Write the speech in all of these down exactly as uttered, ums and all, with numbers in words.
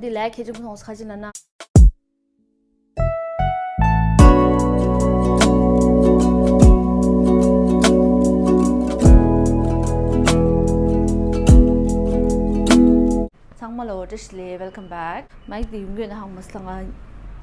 འདི་ལས་ཁྱེད་ཅི་མཐོང་ཁ་ཅི་ན་ན། ཚང་མ་ལ་བཀྲ་ཤིས་བདེ་ལེགས། Welcome back. མའིག་དེ་ཡོང་གི་ཡོད་ན་ཧང་མ་སང་ང་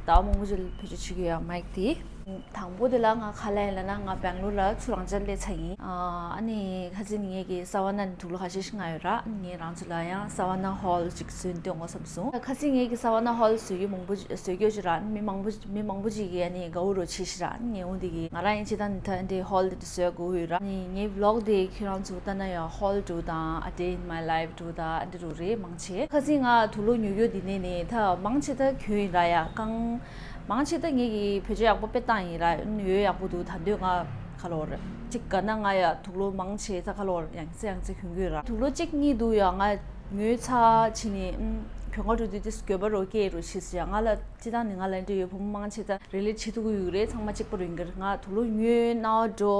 ཟླ་བ་མང་པོ་ཅིག་བེད་སྤྱོད་བྱེད་ཀྱི་ཡོད་མའིག་དེ། དང་པོ་དེ་ལ་ང་ག་ལ་ཡིན་ལབ་ན་ང་སྦེང་ལོར་ལ་ཚུར་རང་འཇགས་སླེབས་ཚར་ཡིན། ཨ་ནི་ཁ་སང་ངེད་ཀྱི་ས་བ་ན་ནས་དུག་ལོག་ཁ་ཤས་ཤིག་ང་ཡོད་ར། ངས་རང་ཚོ་ལ་ཡང་ས་བ་ན་ཧོལ་ཅིག་བཟོས་སྟོན་དགོས་བསམ་སོང་། ཁ་སང་ངེད་ཀྱི་ས་བ་ན་ཧོལ་བཟོས་ཀྱི་མང་པོ་བཟོས་ཀྱི་ཡོད་ཅིག་ར། མི་མང་པོ་མི་མང་པོ་ཅིག་གིས་ཨ་ནི་དགའ་བོ་རོ་བྱེད་ཤི་ར། ངས་འོ་འདི་གི་ང་རང་ཡིན་ཅི་ད་ནི་ད་འདི་ཧོལ་འདི་བཟོས་དགོས་ཡོད་ར། ནི་ངའི་བི་ལོག་དེ་ཁྱེད་རང་ཚོ་ལྟ་ན་ཡང་ཧོལ་འདྲ་དང་A Day in My Life འདྲ་དང་འདི་འདྲ་རེད་མང་ཆེ། ཁ་སང་ང་དུག་ལོག་ཉོ་རྒྱུ་འདི་ནས་ནི་ད་མང་ཆེ་ད་གྱོན་ཡིན་ར་ཡ་ཀང་། མང་ཆེ་ད་ངེད་ཀྱིས་བེད་སྤྱོད་ཡག་པོ་དཔེ་བཏང་ཡིན་ར། ཡོད་ཡག་པོ་འདུག་ད་དུང་ང་ཁ་ལོར་གཅིག་ག་ན་ང་ཡ་དུག་ལོག་མང་ཆེ་ད་ཁ་ལོར་ཡང་ཚེ་ཡང་ཚེ་གྱོན་གྱི་ཡོད་ར། དུག་ལོག་གཅིག་གཉིས་འདུག་ཡ་ང་ཉོས་ཚར་ཕྱིན་ནི་ཨུམ་གྱོན་ག་འགྲོ་དུས་དེ་འགྱོད་པ་རོ་སྐྱེ་རོ་ཤི་སོ་ཡ། ང་ལ་སྤྱི་བཏང་ནི་ང་ལ་འདྲ་ཡོད་བུ་མོ་མང་ཆེ་ད་རི་ལེཊ་བྱེད་ཐུབ་ཀྱི་ཡོད་རེད། ཚང་མ་གཅིག་པ་རུ་ཡིན་གྱི་རེད། ང་དུག་ལོག་ཉོས་ན་འགྲོ་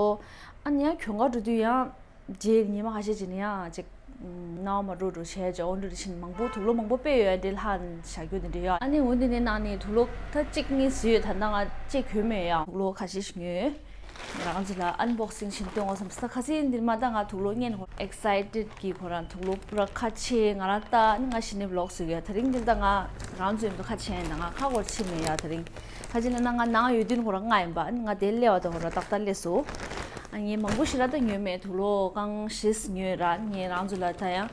ཨ་ནི་ཡང་གྱོན་ག་འགྲོ་དུས་ཡང་། རྗེས་ཉི་མ་ཁ་ཤས་ཅིག་ནས་ཡང་ཅིག་ནང་མ་འགྲོ་འགྲོ་བྱས་ཅིག་འོ་འདྲ་རེ་བཞིན་མང་པོ་དུག་ལོག་མང་པོ་དཔེ་ཡོད་འདྲ་ལྷག་བཞག་རྒྱུ་དེ་འདྲ་ཡོད། ཨ་ནི་འོ་འདི་ནས་ནང་ནས་དུག་ལོག་ད་གཅིག་གཉིས་བཟོས་ཡོད། ད་ལྟ་ང་གཅིག་གྱོན་མེད་ཡ། དུག་ལོག་ཁ་ཤས་ཤིག་ཉོས། རང་ཚོ་ལ་ཨན་བོག་སིང་བྱིན་སྟོན་འོ་བསམ་ས། ཁ་སང་འདིར་མ་ད་ང་དུག་ལོག་ཉན་ཧོ་ཨེག་སའི་ཊེཌ་གི་ཁོ་རང་དུག་ལོག་པུ་ར་ཁ་ཆེ་ང་རང་ད་ཨ་ནི་ང་གཞི་ནས་བི་ལོག་བཟོས་ཡོད། དེ་རིང་འདིར་ད་ང་རང་ཚོ་ཡོད་དུ་ཁ་ཆེ་ཡིན་ད་ང་ཁ་སྐོར་ཕྱིན་མེད་ཡ། དེ་རིང་ཁ་ཆེ་ན་ན་ང་ནང་ཡོད་དུས་ཁོ་རང་ང་ཡིན་པ་ཨ་ནི་ང་དེ་སླེབས་པ་ད་ཁོ་རང་ཏག་ཏག་སླེབས་སོང་། ཨ་ངས་མང་པོ་ཞིག་ར་ད་ཉོས་མེད། དུག་ལོག་རྐང་བཞི་ཉོས་ར། ངས་རང་ཚོ་ལ་ད་ཡང་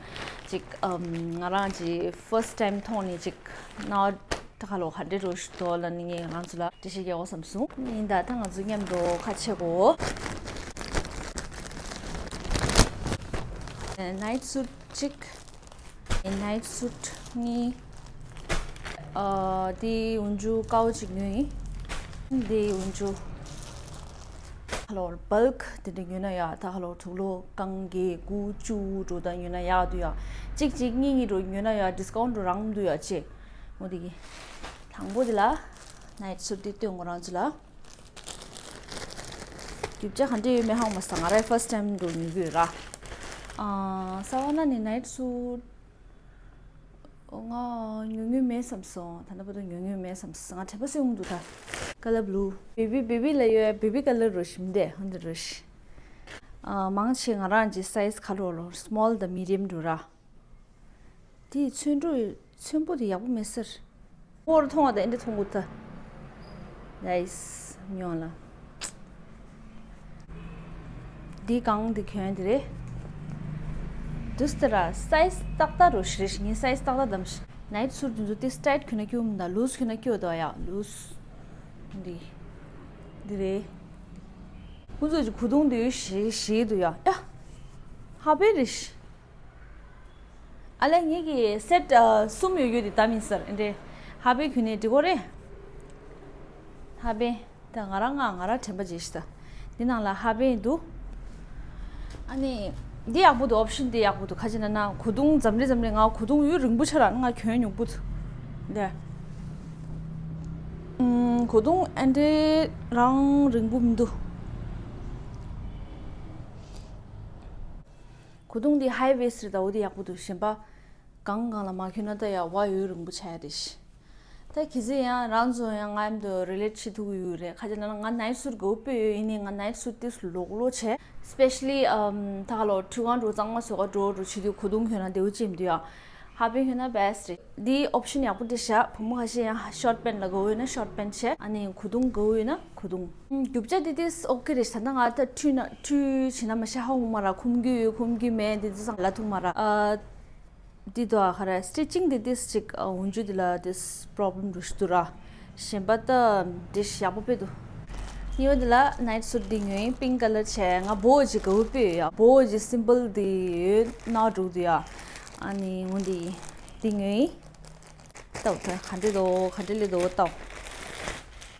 ཅིག་ཨམ་ང་རང་གི་ཕར་སི་ཊི་ཊའིམ་མཐོང་ནས་ཅིག་ན་ད་ཁ་ལོ་ག་འདྲ་རོ་ཞིག་འདུག་ལབ་ནས་ངས་རང་ཚོ་ལ་འགྲེལ་བཤད་རྒྱག་དགོས་བསམ་སོང་། ཡིན་ད་ད་ང་ཚོ་མཉམ་དུ་ཁ་ཕྱེ་གོ། ནའིཊ་སུཊ་གཅིག་ནའིཊ་སུཊ་གཉིས། ཨ་དེ་འོན་ཆུ་ཀའོ་གཅིག་ཉོས་ཡིན། དེ་འོན་ཆུ་ཁ་ལོར་བལ་ཀ་དེ་འདྲ་ཉོས་ན་ཡ། ད་ཁ་ལོར་དུག་ལོག་རྐང་བརྒྱད་དགུ་བཅུ་འགྲོ་ད་ཉོས་ན་ཡག་འདུག་ཡ། གཅིག་གཅིག་གཉིས་གཉིས་འགྲོ་ཉོས་ན་ཡ་ཌི་སི་ཀའུན་ཊ་རང་འདུག་ཡ་ཅེ། འོ་དེ་གི་དང་པོ་དེ་ལ་ནའིཊ་སུཊ་དེ་སྟོན་གོ་རང་ཚོ་ལ། རྒྱུ་ཆ་ག་འདྲ་ཡོད་མེད་ཧ་གོ་མ་སོང་། ང་རང་ཕར་སི་ཊི་ཊའིམ་འགྲོ་ཉོ་གི་ཡོད་ར། ཨ་ས་བ་ན་ནས་ནའིཊ་སུཊ་ང་ཉོ་ཉོ་མེད་བསམ་སོང་། ད་ལྟ་བར་དུ་ཉོ་ཉོ་མེད་བསམ་སོང་། ང་དྲན་པ་སོང་འདུག་ད་ཀ་ལར་བྷི་ལུ། བེ་བི་བེ་བི་ལ་ཡོད་བེ་བི་ཀ་ལར་རུ་ཞིམ་དེ་ཧོན་དེ་རུ་ཤི། ཨ་མང་ཆེ་ང་རང་གི་སའི་ཛི་ག་རུ་ལོ་སི་མོལ་དང་མི་ཌི་ཡམ་འདུག་ར། དེ་ཚོན་འགྲོ་ཚོན་པོ་དེ་ཡག་པོ་མེད་ཟེར། ཧོར་མཐོང་བ་དང་ཨེ་འདྲ་མཐོང་གོ་ད། ནའིས་ཉོན་ལ། འདི་གང་འདི་གྱོན་འདི་རེད། དུས་དེ་ར་སའི་ཛི་ཏག་ཏག་རུ་ཤི་རེ་ཤི། ངའི་སའི་ཛི་ཏག་ཏག་དམ་ཤི། ནའིཊ་སུཊ་འདི་ཚོ་ཏིས་ཊའིཊ་གྱོན་ན་སྐྱོ་མི་འདུག་ལུས་གྱོན་ན་སྐྱོ་འདུག་ཡ། ལུས་འདི་འདི་རེད། ཁོང་ཚོ་གི་གོས་ཐུང་འདི་ཞེ་ཞེ་འདུག་ཡ། ཡ་ཧ་པེ་རེ་ཤི། ཨ་ལས་ངེད་ཀྱི་སེཊ་ཨ་གསུམ་ཡོད་རྒྱུ་དེ་ད་མིན་ཟེར་ཨེ་འདྲེ། ཧ་པེ་གྱོན་ནས་འགྲིག་གོ་རེད། ཧ་པེ། ད་ང་རང་ང་ང་རང་དྲན་པ་བརྗེད་ཤི་ད། འདི་ནང་ལ་ཧ་པེ་འདུག་ཨ་ནི། འདི་ཡག་པོ་འདུག་ཨོབ་ཤན་འདི་ཡག་པོ་འདུག་ཁ་ཅིག་ན་ན་གོས་ཐུང་འཛམ་རི་འཛམ་རི་ང་གོས་ཐུང་ཡུན་རིང་པོ་ཆགས་ར་ང་གྱོན་མྱོང་པོ་འདུག་འདི། ཨུམ་གོས་ཐུང་ཨེ་འདྲེ་རང་རིང་པོ་མི་འདུག་གོས་ཐུང་འདི་ཧའི་ཝེསཊ་རེད་ད། འོ་འདི་ཡག་པོ་འདུག་གཞན་པ་གང་གང་ལ་མ་གྱོན་ན་ད་ཡ་བ་ཡོད་རིང་པོ་ཆགས་ཡ་རེད་ཤི། ད་གི་ཚེ་ཡང་རང་ཚོ་ཡང་ང་མཉམ་དུ་རི་ལེཊ་བྱེད་ཐུབ་ཀྱི་ཡོད་རེད། ཁ་ཅིག་ན་ང་ནའིཊ་སུཊ་དགོས་པོ་ཡོད་ཡིན་ནའི་ང་ནའིཊ་སུཊ་དེ་ལོག་ལོག་བྱས། སི་པེ་ཤ་ལི་ཨམ་ད་ག་ལོ་ཁྲུས་ཁང་འགྲོ་གཙང་མ་བཟོ་ག་འགྲོ་འགྲོ་བྱེད་དུས་གོས་ཐུང་གྱོན་ན་བདེ་བོ་ཅིག་མི་འདུག་ཡ། ཧ་པེ་གྱོན་ན་བེསཊ་རེད། འདི་ཨོབ་ཤན་ཡག་པོ་འདྲ་ཤག་བུ་མོ་ཁ་ཤས་ཡང་ཤོརཊ་པེན་ལ་དགའ་བོ་ཡོད་ན་ཤོརཊ་པེན་བྱས། ཨ་ནི་གོས་ཐུང་དགའ་བོ་ཡོད་ན་གོས་ཐུང་། རྒྱུ་ཆ་འདི་ཏིས་ཨོ་ཁེ་རེད་ཤག་ད་ང་ད་ཁྲུས་ན་ཁྲུས་བྱེད་ན་མ་ཤ་ཧ་འོང་མ་ར་ཁུམ་རྒྱུ་ཡོད་ཁུམ་རྒྱུ་མེད་འདི་ཚོ་ཚང་ལ་ཐུག་མ་ར། ཨ་འདི་དོ་ཨ་ཁ་ར་སི་ཊི་ཅིང་འདི་ཏིས་ཅིག་ཨ་འོན་ཇུ་འདི་ལ་ཏིས་པོ་རོབ་ལེམ་འགྲོ་ཤི་འདུག་ར། གཞན་པ་ད་འདི་ཡག་པོ་དཔེ་འདུག་གཉིས་པ་འདི་ལ་ནའིཊ་སུཊ་འདི་ཉོས་ཡིན། པིང་ཀ་ལར་བྱས། ང་བོ་ཇི་དགའ་བོ་དཔེ་ཡོད་ཡ། བོ་ཇི་སིམ་བལ་འདི་ཡོད་ན་འགྲོ་འདུག་ཡ། ཨ་ནི་འོ་འདི་འདི་ཉོས་ཡིན། ལྟོས་ད་ག་འདྲ་འདུག་ག་འདྲ་སླེབས་འདུག་ལྟོས།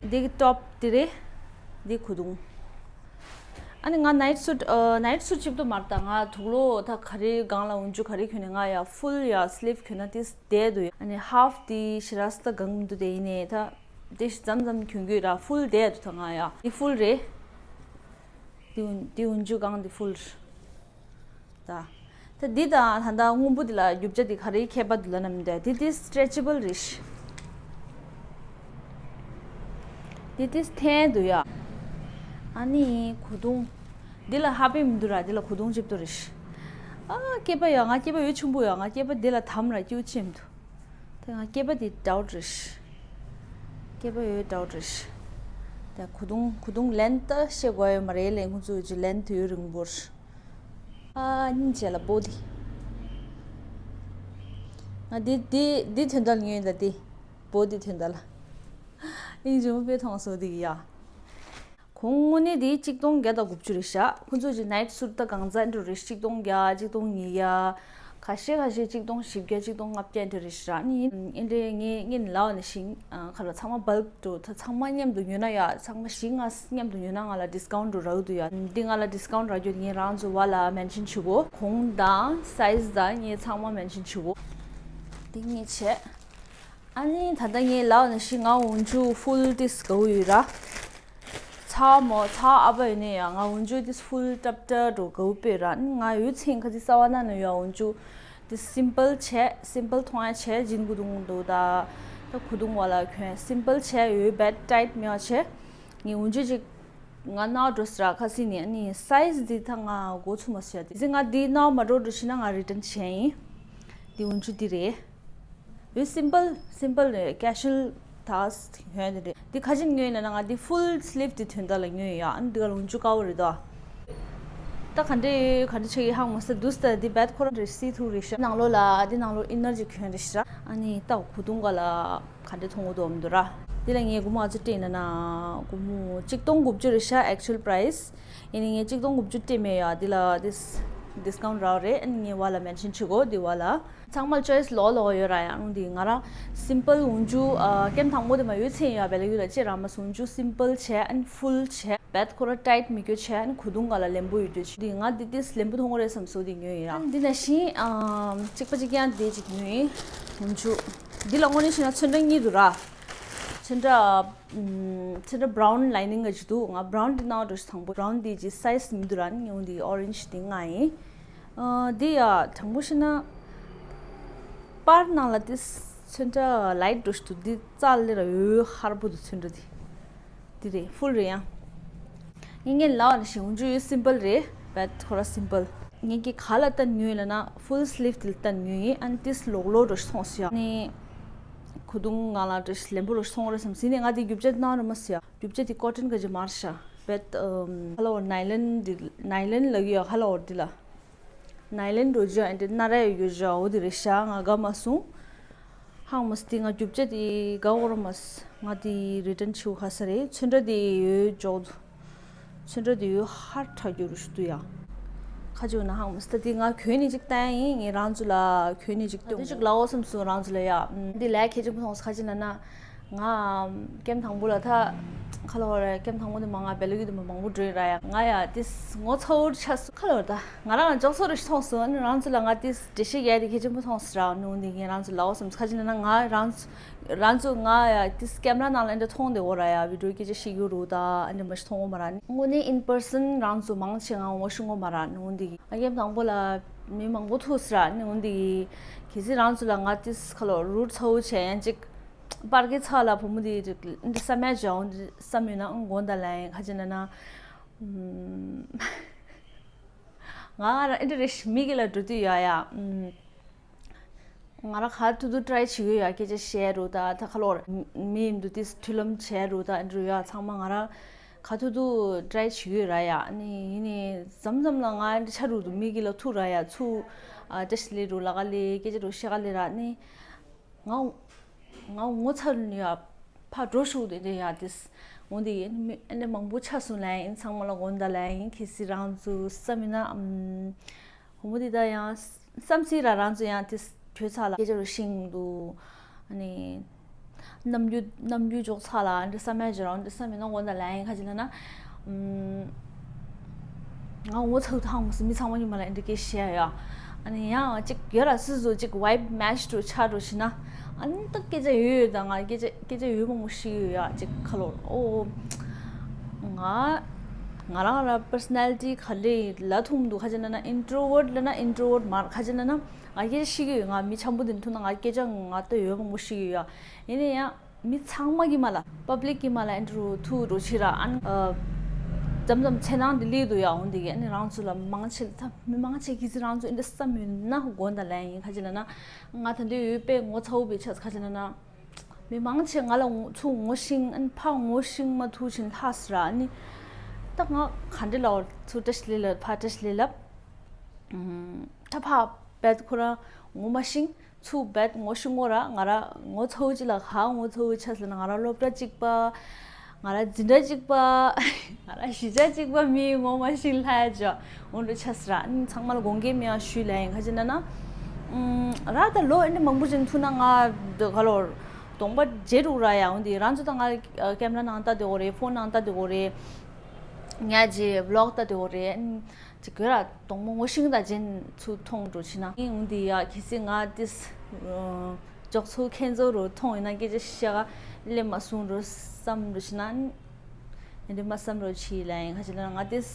འདི་གི་ཊོབ་འདི་རེད། འདི་གོས་ཐུང་། ཨ་ནི་ང་ནའིཊ་སུཊ་ཨ་ནའིཊ་སུཊ་གཅིག་པོ་མ་རེད་ད། ང་དུག་ལོག་ད་ག་རེ་སྒང་ལ་འོན་ཇུ་ག་རེ་གྱོན་ནའི་ང་ཡ་ཕུལ་ཡ་སི་ལིབ་གྱོན་ན་ཏིས་བསྡད་འདུག་ཡ། ཨ་ནི་ཧཱཕ་འདི་ཞེ་དྲག་ས་ད་གང་མི་འདུག་དེ་ཡིན་ནའི་ད་འདི་མཚམས་མཚམས་གྱོན་གྱི་ཡོད་ར། ཕུལ་བསྡད་འདུག་ད་ང་ཡ། འདི་ཕུལ་རེད། འདི་འོན་འདི་འོན་ཇུ་སྒང་འདི་ཕུལ་རེད། ད། ད་འདི་དང་ད་ལྟ་སྔོན་པོ་འདི་ལ་རྒྱུ་ཆ་འདི་ག་རེ་ཁྱད་པར་འདུག་ལབ་ན་མི་འདུག་འདི་འདི་སི་ཊེ་ཆི་བལ་རེད་ཤག་འདི་འདི་འཐེན་འདུག་ཡ། ཨ་ནི་གོས་ཐུང་། འདི་ལ་ཧ་པེ་མི་འདུག་ར། འདི་ལ་གོས་ཐུང་ལྕེབ་ཏོ་རེད་ཤག་ཨ་སྐེད་པ་ཡ། ང་སྐེད་པ་ཡོད་ཆུང་པོ་ཡ། ང་སྐེད་པ་འདི་ལ་དམ་ར་སྐྱིད་ཆེ་མི་འདུག་དེ་ང་སྐེད་པ་དེ་ཌའུཊ་རེད་ཤག་སྐེད་པ་ཡོད་ཌའུཊ་རེད་ཤག་དེ་གོས་ཐུང་གོས་ཐུང་ལེན་ཏ་བཤད་དགོས་ཡོད་མ་རེད་ལེ། ཁོང་ཚོ་ཀྱི་ལེན་ཏ་ཡོད་རིང་པོ་རེད། ཨ་སྙིང་རྗེ་ལ་བོ་དི། ང་འདི་འདི་འདི་དོན་དག་ལ་ཉོས་ད་འདི། བོ་དི་དོན་དག་ལ། སྙིང་རྗེ་མོ་དཔེ་མཐོང་སོང་འདི་གི་ཡ། གོང་དངོས་གནས་དེ་གཅིག་སྟོང་བརྒྱ་དང་དགུ་བཅུ་རེད་ཤག་ཁོང་ཚོ་གི་ནའིཊ་སུཊ་ད་གང་ཚ་འདྲ་རེད། གཅིག་སྟོང་བརྒྱ། གཅིག་སྟོང་ཉིས་བརྒྱ། ཁ་ཤས་ཁ་ཤས་གཅིག་སྟོང་བཞི་བརྒྱ། གཅིག་སྟོང་ལྔ་བརྒྱ་འདྲ་རེད་ཤག་ཨ་ནི་ཨེ་འདྲས་ངས་ངས་ལབ་པ་ནང་བཞིན་ཁ་ལ་ཚང་མ་བལཀ་འགྲོ། ད་ཚང་མ་མཉམ་དུ་ཉོས་ན་ཡ། ཚང་མ་བཞི་ལྔ་མཉམ་དུ་ཉོས་ན་ང་ལ་ཌིས་ཀའུནཊ་འགྲོ་རག་འདུག་ཡ། འདི་ང་ལ་ཌིས་ཀའུནཊ་རག་རྒྱུ་དེ་ངས་རང་ཚོ་བ་ལ་མེན་ཤན་བྱེད་དགོས། གོང་དང་སའི་ཛི་དང་ངས་ཚང་མ་མེན་ཤན་བྱེད་དགོས། འདི་ངས་བྱས། ཨ་ནི་ད་ལྟ་ངས་ལབ་པ་ནང་བཞིན་ང་འོག་འཇུག་ཧྥུལ་ཏིས་དགའ་བོ་ཡོད་ར། ཚ་མོ་ཚ་ཨ་པ་ཡོད་ནས་ཡང་ང་འོག་འཇུག་ཏིས་ཧྥུལ་ཏབ་ཏ་འགྲོ་དགའ་བོ་དཔེ་ར། ང་ཡོད་ཚེ་ཁ་ཅིག་རྩ་བ་ན་ན་ཡོད་འོག་འཇུག་ཏིས་སིམ་པལ་བྱས། སིམ་པལ་མཐོང་ཡ་བྱས། ཇིན་གོས་ཐུང་འདུག་ད། ད་གོས་ཐུང་བ་ལ་གྱོན་སིམ་པལ་བྱས་ཡོད། བེད་ཊའིཊ་མེད་པ་བྱས། ངས་འོག་འཇུག་ཅིག་ང་ནོར་འགྲོ་སྲིད་ར། ཁ་སང་ནས་ཨ་ནི་སའི་ཛི་འདི་ད་ང་མགོ་ཚོས་མ་སོང་ཡ། དེ་ཚེ་ང་འདི་ནོར་མ་འགྲོ་འགྲོ་ཤི་ན་ང་རི་ཊན་བྱས་ཡིན། འདི་འོག་འཇུག་འདི་རེད། འོ་སིམ་པལ་སིམ་པལ་རེད། ཀེ་ཞུ་ཨལ་ད་ཡོད་འདི་རེད། འདི་ག་ཅིག་ཉོས་ན་ང་འདི་ཧྥུལ་སི་ལིབ་འདི་དོན་དག་ལ་ཉོས་ཡ། ཨ་ནི་འདི་ག་ལ་འོག་འཇུག་དཀར་པོ་རེད་དོ། ད་ག་འདྲས་ཡོད་ག་འདྲས་ཆགས་ཀྱི་ཧ་གོ་མ་སོང་། འདུག་སེ་ད་འདི་བེད་ཁོ་རང་རེད། སི་ཐུར་རེད་ཤག་ནང་ལོགས་ལ་འདི་ནང་ལོགས་ཨིན་ནར་ཅིག་གྱོན་རེད་ཤག་ཨ་ནི་ད་གོས་ཐུང་ག་ལ། ག་འདྲས་མཐོང་གི་འདུག་མི་འདུག་ར། འདི་ལ་ངས་སྒོར་མོ་ཨ་ཙི་སྤྲད་ན་ན། སྒོར་མོ་གཅིག་སྟོང་དགུ་བཅུ་རེད་ཤག་ཨེག་ཅུ་ཨལ་པ་རའི་སི། ཡིན་ནའི་ངས་གཅིག་སྟོང་དགུ་བཅུ་སྤྲད་མེད་ཡ། འདི་ལ་ཏིས་ཌིས་ཀའུནཊ་རག་རེད། ཨ་ནི་ངས་བ་ལ་མེན་ཤན་བྱེད་དགོས། འདི་བ་ལ་ཚང་མ་ལ་ཅོའི་སི་ལོགས་ལོགས་ཡོད་ར་ཡ། ཨ་ནི་འདི་ང་རང་སིམ་པལ་འོག་འཇུག་ཨ་ཀེམ་དང་པོ་དེ་མ་ཡོད་ཚེ་ཡ་བེ་ལ་ཡུལ་ལ་ཅེ་ར་མ་སོང་འཇུག་སིམ་པལ་བྱས། ཨ་ནི་ཧྥུལ་བྱས། བེད་ཁོ་ར་ཊའིཊ་མི་སྐྱོ་བྱས། ཨ་ནི་གོས་ཐུང་ག་ལ་ལེན་པོ་ཡོད་རྒྱུ་བྱས། འདི་ང་འདི་ཏིས་ལེན་པོ་མཐོང་གི་རེད་བསམ་སོང་འདི་ཉོས་ཡིན་ར། ཨ་ནི་འདི་ནང་བཞིན་ཨམ་གཅིག་པ་གཅིག་རྐྱང་འདི་གཅིག་ཉོས་ཡིན། འོག་འཇུག་འདི་ལ་དངོས་གནས་བྱས་ན་ཚོན་ཁྲ་གཉིས་འདུག་ར། ཚོན་ཁྲ་ཨམ་ཚོན་ཁྲ་བྷ་རའུན་ལའི་ནིང་ག་ཅིག་འདུག་ང་བྷ་རའུན་འདི་ནང་འགྲོ་ཞིག་དང་པོ། བྷ་རའུན་འདི་གི་སའི་ཛི་མི་འདུག་ར། ཨ་ནི་ཉོ་འདི་ཨོ་རེན་ཇི་འདི་ང་ཡིན། ཨ་འདི་ཡ་དྲང་པོ་བཤད་ན་པར་ནང་ལ་ཏིས་ཚོན་ཁྲ་ལའིཊ་འགྲོ་ཞིག་འདུག་འདི་རྩ་ལེ་ར་འོད་ཧར་པོ་འདུག་ཚོན་ཁྲ་འདི། འདི་རེད། ཧྥུལ་རེད་ཡ། ངས་ངས་ལབ་པ་ནང་བཞིན་འོག་འཇུག་ཡོད་སིམ་པལ་རེད། བེད་ཁོ་ར་སིམ་པལ། ངས་ཀྱི་ག་ལ་བལྟས་ནས་ཉོས་ལབ་ན་ཧྥུལ་སི་ལིབ་དེ་ལ་བལྟས་ནས་ཉོས་ཡིན། ཨ་ནི་ཏིས་ལོག་ལོག་འགྲོ་ཞིག་མཐོང་སོང་ཡ། ཨ་ནི་གོས་ཐུང་ང་ལ་འགྲོ་ཞིག་ལེན་པོ་འགྲོ་ཞིག་མཐོང་རེད་བསམ་སོང་། ཨ་ནི་ང་དེ་རྒྱུ་ཆ་ནང་རུ་མ་སོང་ཡ། རྒྱུ་ཆ་དེ་ཀོ་ཊོན་ག་ཅིག་མ་རེད་ཤག་བེད་ཨམ་ཁ་ལོ་ནའི་ལོན་འདི་ནའི་ལོན་ལབ་ཀྱི་ཡ། ཁ་ལོ་འདི་ལ། ནའི་ལོན་འགྲོ་རྒྱུ་ཨ་འདྲ་སྣ་རལ་ཡོད་རྒྱུ་འོ་དེ་རེད་ཤག་ང་དགའ་མ་སོང་། ཧང་མ་སི་ཏི་ང་རྒྱུ་ཆ་དེ་དགའ་བོ་ར་མ་སི། ང་དེ་རི་ཊན་བྱེད་དགོས་ཁ་ས་རེད། ཚོན་ཁྲ་དེ་ཡོད་འཇོག་འདུག་ཚོན་ཁྲ་དེ་ཡོད་ཧར་ཁྲ་རྒྱུ་རུ་ཞུ་དུ་ཡ། ཁ་ཅིག་ན་ཧང་མ་སི་ཏི་དེ་ང་གྱོན་ནས་ཅིག་བསྟན་ཡིན། ངས་རང་ཚོ་ལ་གྱོན་ནས་ཅིག་སྟོན། དེ་ཅིག་ལའོ་བསམ་སོང་རང་ཚོ་ལ་ཡ། འདི་ལས་ཁེ་ཆེན་པོ་མཐོང་སོང་ཁ་ཅིག་ན་ན། ང་ཀེམ་དང་པོ་ལ་ད་ཁ་ལོ་རེ་ཀེམ་དང་པོ་དེ་མ་ང་བེ་ལོ་ཡུ་དེ་མ་མང་པོ་འགྲོ་ཡི་ར་ཡ། ང་ཡ་ཏིས་ངོ་ཚ་བོར་ཆགས་སོང་ཁ་ལོ། ད་ང་རང་ལ་ཅོག་ཚོ་རེ་ཞིག་མཐོང་སོང་། ཨ་ནི་རང་ཚོ་ལ་ང་ཏིས་འགྲེལ་བཤད་རྒྱག་དེ་གལ་ཆེན་པོ་མཐོང་སོང་ར། ཨ་ནི་འོན་ཏེ་ངས་རང་ཚོ་ལའོ་བསམ་ཁ་ཅིག་ན་ན་ང་རང་ཚོ་རང་ཚོ་ང་ཡ་ཏིས་ཀེམ་ར་ནང་ལ་འདྲ་མཐོང་དེ་འོ་ར་ཡ། བི་ཌིའོ་སྐད་ཆ་བཤད་རྒྱུ་རུ་ད་ཨ་འདྲ་མ་ཞིག་མཐོང་འོ་མ་ར། ཨ་ནི་དངོས་གནས་ཨིན་པར་སན་རང་ཚོ་མང་ཆེ་ང་ངོ་ཤེས་འོ་མ་ར། ཨ་ནི་འོན་ཏེ་ང་ཀེམ་དང་པོ་ལ་མི་མང་པོ་ཐུག་སོང་ར། ཨ་ནི་འོན་ཏེ་གལ་སྲིད་རང་ཚོ་ལ་ང་ཏིས་ཁ་ལོ་རུ་ཌི་ཚ་བོ་བྱས་ཡང་ཅིག་པར་གི་ཚ་ལ་བུ་མོ་དེ་འདི་བསམ་ཡ་ཅིག་འོང་འདི་བསམ་ཡོད་ན་དགོངས་དག་ལན་ཁ་ཅིག་ན་ན། ང་རང་ཨེ་འདྲ་རེ་ཞིག་མི་གི་ལ་འགྲོ་དུས་ཡ་ཡ། ང་རང་ག་ཐུབ་ཐུབ་ཊ་རའི་བྱེད་ཀྱི་ཡོད་ཡ། སྐད་ཆ་བཤད་རུ་ད་ད་ཁ་ལོར་མི་ཡིན་འདུག་དེ་མཐུན་ལམ་བྱས་རུ་ད་ཨེ་འདྲ་ཡ། ཚང་མ་ང་རང་ག་ཐུབ་ཐུབ་ཊ་རའི་བྱེད་ཀྱི་ཡོད་ར་ཡ། ཨ་ནི་ཡིན་ནའི་མཚམས་མཚམས་ལ་ང་ཨེ་འདྲ་ཆ་རུ་འདུག་མི་གི་ལ་ཐུག་ར་ཡ། ཚུར་ཨ་བཀྲ་ཤིས་ལེགས་རུ་ལ་ག་ལེ་སྐད་ཆ་རུ་བཤད་ག་ལེ་ར་ཨ་ནི། ང་ང་ངོ་ཚ་ནི་ཡ་ཕ་འགྲོ་ཤུགས་དེ་འདྲ་ཡ་དེ་འོང་དེ་ཡིན་མི་ཨ་ནི་མང་པོ་ཆ་སོང་ལ་ཡིན། ཚང་མ་ལ་དགོངས་དག་ལ་ཡིན། གལ་སྲིད་རང་ཚོ་བསམ་ཡིན་ན་ཨམ་བུ་མོ་དེ་ད་ཡང་བསམ་སྲིད་ར་རང་ཚོ་ཡང་དེ་གྱོད་ཚ་ལ་སྐད་ཆ་རུ་ཤིང་འདུག་ཨ་ནི་རྣམ་འགྱུར་རྣམ་འགྱུར་འཇོག་ཚ་ལ་འདྲ་བསམ་ཡ་ཅིག་རང་འདྲ་བསམ་ཡིན་ན་དགོངས་དག་ལ་ཡིན། ཁ་ཅིག་ལ་ན། ང་ངོ་ཚ་ཐང་མོ་སི་མི་ཚང་མ་ཉི་མ་ལ་ཨེ་འདྲ་སྐད་བཤད་ཡ། ཨ་ནི་ཡང་ཅིག་ཡོད་ར་སི་སུ་ཅིག་ཝའིབ་མེ་ཆི་འགྲོ་ཆ་འགྲོ་ཞིག་ན། ཨ་ནི་ད་སྐད་ཆ་ཡོད་ཡོད་ད་ང་སྐད་ཆ་སྐད་ཆ་ཡོད་མང་པོ་ཞིག་ཡོད་ཡ་ཅིག་ཁ་ལོ་ཨོ། ང་ ང་རང་ལ་པར་སོ་ན་ལི་ཊི་ག་རེ་ལབ་ཐུབ་མི་འདུག་ཁ་ཅིག་ན་ན་ཨིན་ཊྲོ་ཝར་ལབ་ན་ཨིན་ཊྲོ་ཝར་མ་རེད། ཁ་ཅིག་ན་ན་ང་སྐད་ཆ་བཤད་ཀྱི་ཡོད། ང་མི་འཆམ་པོ་དེ་ཐུག་ན་ང་སྐད་ཆ་ང་ལྟ་ཡོད་མང་པོ་བཤད་ཀྱི་ཡོད། ཡིན་ན་ཡང་མི་ཚང་མ་གི་མ་ལ་པབ་ལིག་གི་མ་ལ་ཨིན་ཊར་བིའུ་ཐུག་འགྲོ་ཕྱིར་ར་ཨན། ཨ། མཚམས་མཚམས་འཚེར་སྣང་འདི་སླེབས་འདུག་ཡ། འོ་འདི་གི་ཨ་ནི་རང་ཚོ་ལ་མང་ཆེ་ད་མི་མང་ཆེ་གི་ཚེ་རང་ཚོ་འདི་འདྲ་བསམ་ཡོད་ན་དགོངས་དག་ལན་ཡིན། ཁ་ཅིག་ན་ན་ང་ད་འདི་ཡོད་པས་ངོ་ཚ་བོ་བའི་ཆ་ཁ་ཅིག་ན་ན་མི་མང་ཆེ་ང་ལ་ཚུར་ངོ་ཤེས་ཨ་ནི་ཕར་ངོ་ཤེས་མ་ཐུབ་ཕྱིན་ལྷག་སི་ར་ཨ་ནི་ད་ང་ག་འདྲ་ལབ། ཚུར་བཀྲ་ཤིས་བདེ་ལེགས་ལབ། ཕར་བཀྲ་ཤིས་བདེ་ལེགས་ལབ། ད་ཕར་བེད་ཁོ་རང་ངོ་མ་ཤེས། ཚུར་བེད་ངོ་ཤེས་ངོ་ར་ང་ར་ངོ་ཚ་བོ་ཅིག་ལ་ག་ངོ་ཚ་བོ་ཆ་ཟེར་ན་ང་ར་སློབ་གྲྭ་གཅིག་པ། ང་ར་འཛིན་གྲྭ་གཅིག་པ། ང་ར་གཞིས་ཆགས་གཅིག་པ་མི་ངོ་མ་ཤེས་ལྷ་ཡ་ཅོ་འོ་འདྲ་ཆ་ཟེར་ར། ཨ་ནི་ཚང་མ་ལ་དགོངས་འགལ་མེད་ཡ་ཞུས་ལ་ཡིན། ཁ་ཅིག་ན་ན་ཨུམ་ར་ད་ལོ་ཨ་ནི་མང་པོ་ཅིག་ཐུག་ན་ང་ག་ལོར་གདོང་པ་བརྗེ་འགྲོ་ར་ཡ། འོ་འདི་རང་ཚོ་ད་ང་ཀེམ་ར་ནང་ལྟ་དེ་འོ་རེད། ཕོན་ནང་ལྟ་དེ་འོ་རེད། ཉ་རྗེ་བི་ལོག་ལྟ་དེ་འོ་རེད། ཅིག་གོས་ར་གདོང་མོ་ངོ་ཤེས་ད་ཅན་ཚུར་མཐོང་འགྲོ་ཕྱིན་ན། ཨིན་འོང་འདི་ཡ་གལ་སྲིད་ང་ཏིས་ཅོག་ཚུར་ཁྱེད་ཚོ་རུ་མཐོང་ཡིན་ན་སྐད་ཆ་བཤད་ག་སླེབས་མ་སོང་འགྲོ་བསམ་འགྲོ་ཕྱིན་ན། ཨེ་འདྲ་མ་བསམ་རོ་ཕྱི་ལ་ཡིན། ཁ་ཅིག་ན་ང་ཏིས་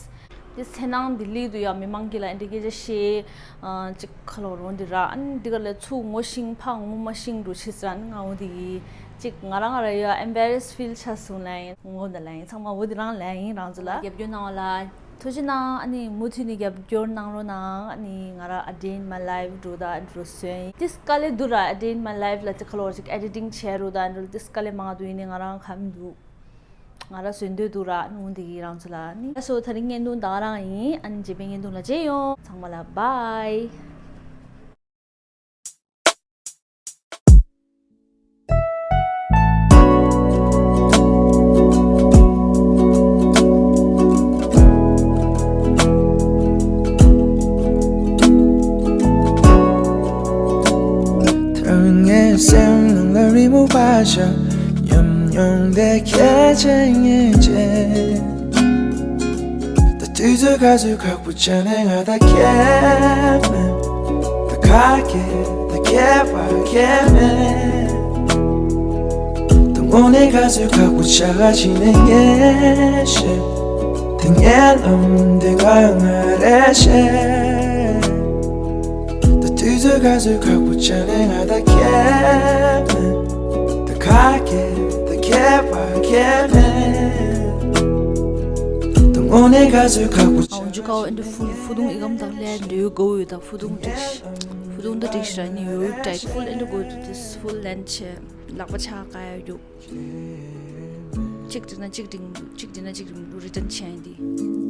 ཏིས་འཚེར་སྣང་འདི་སླེབས་འདུག་ཡ། མི་མང་གི་ལ་ཨེ་འདྲ་སྐད་ཆ་བཤད་ཅིག་ཁ་ལོ་རོ་འདི་ར་ཨ་ནི་འདི་ག་ལ་ཚུར་ངོ་ཤེས་ཕར་ངོ་མ་ཤེས་འགྲོ་ཕྱིན་ཟེར་ཨ་ནི་ང་འོ་འདི་གི་ཅིག་ང་རང་ང་ར་ཡ་ཨེམ་བེ་རེ་སི་ཕིལ་ཆ་སོང་ལ་ཡིན། ངོ་འདི་ལ་ཡིན། ཚང་མ་འོ་འདི་རང་ལ་ཡིན། རང་ཚོ་ལ་རྒྱབ་སྐྱོར་གནང་བ་ལ་ཐུགས་རྗེ་གནང་། ཨ་ནི་མུ་མཐུད་ནས་རྒྱབ་སྐྱོར་གནང་རོགས་གནང་། ཨ་ནི་ང་ར་A Day in My Life འགྲོ་ད་འགྲོ་སོན་ཏིས་དཀའ་ལས་འདུག་ར། A Day in My Life ལ་ཅིག་ཁ་ལོ་ཅིག་ཨེ་ཌི་ཊིང་བྱས་རོགས་ད་འགྲོ་ཏིས་དཀའ་ལས་མང་འདུག་ཡིན་ནའི་ང་རང་ཁ་མི་འདུག་ང་ར་བཟོས་འདོད་འདུག་ར་ནུ་འདི་གི་རང་ཚོ་ལ་ནི། ཨ་སོ་ད་རིང་བརྙན་ཐུང་ད་ག་རང་ཡིན། ཨ་ནི་རྗེས་པའི་བརྙན་ཐུང་ལ་མཇལ་ཡོང་། ཚང་མ་ལ་བྷའི། ཐར་ངའི་སེམས་ནང་ལ་རི་མོ་པ་ཤ་ཉམས་མྱོང་དེ་ཁྱེད་ཆེ་ངེས་ཆེ། ད་དུས་ཚོད་ག་ཚོད་ཁག་པོ་ཆགས་ནས་ང་ད་ཁྱེད་མེད། ད་ཁ་སྐད་ད་ཁྱེད་པ་ཁྱེད་མེད། ད་དངོས་གནས་ག་ཚོད་ཁག་པོ་ཆགས་ག་ཕྱིན་ནས་ངས་ཤེས། དེ་ངའི་ལམ་དེ་ང་ང་རེ་ཤེས། ད་དུས་ཚོད་ག་ཚོད་ཁག་པོ་ཆགས་ནས་ང་ད་ཁྱེད་མེད། ད་ཁ་སྐད་ད་ཁྱེད་པ་ཁྱེད་མེད། ད་དངོས་གནས་ག་ཚོད་ཁག་པོ་ཆགས། འཇུ་ཁའོ་ཨེ་འདྲ་ཧྥུ་ཧྥུ་དུང་ཨི་གམ་དག་ལས་འདྲེའུ་གོ་ཡོད། ད་ཧྥུ་དུང་ཏིག་ཧྥུ་དུང་ད་ཏིག་ཤ་ནི་ཡོད་ཏྲེག་ཧྥུལ་ཨེ་འདྲ་གོ་ཡོད། ཏིས་ཧྥུལ་ལན་ཆེ་ལག་པ་ཆག་ག་ཡ་ཡོད། གཅིག་འགྲིག་ན་གཅིག་འགྲིག་མི་འདུག་གཅིག་འགྲིག་ན་གཅིག་འགྲིག་མི་འདུག་རི་ཊན་ཆེན་འདི།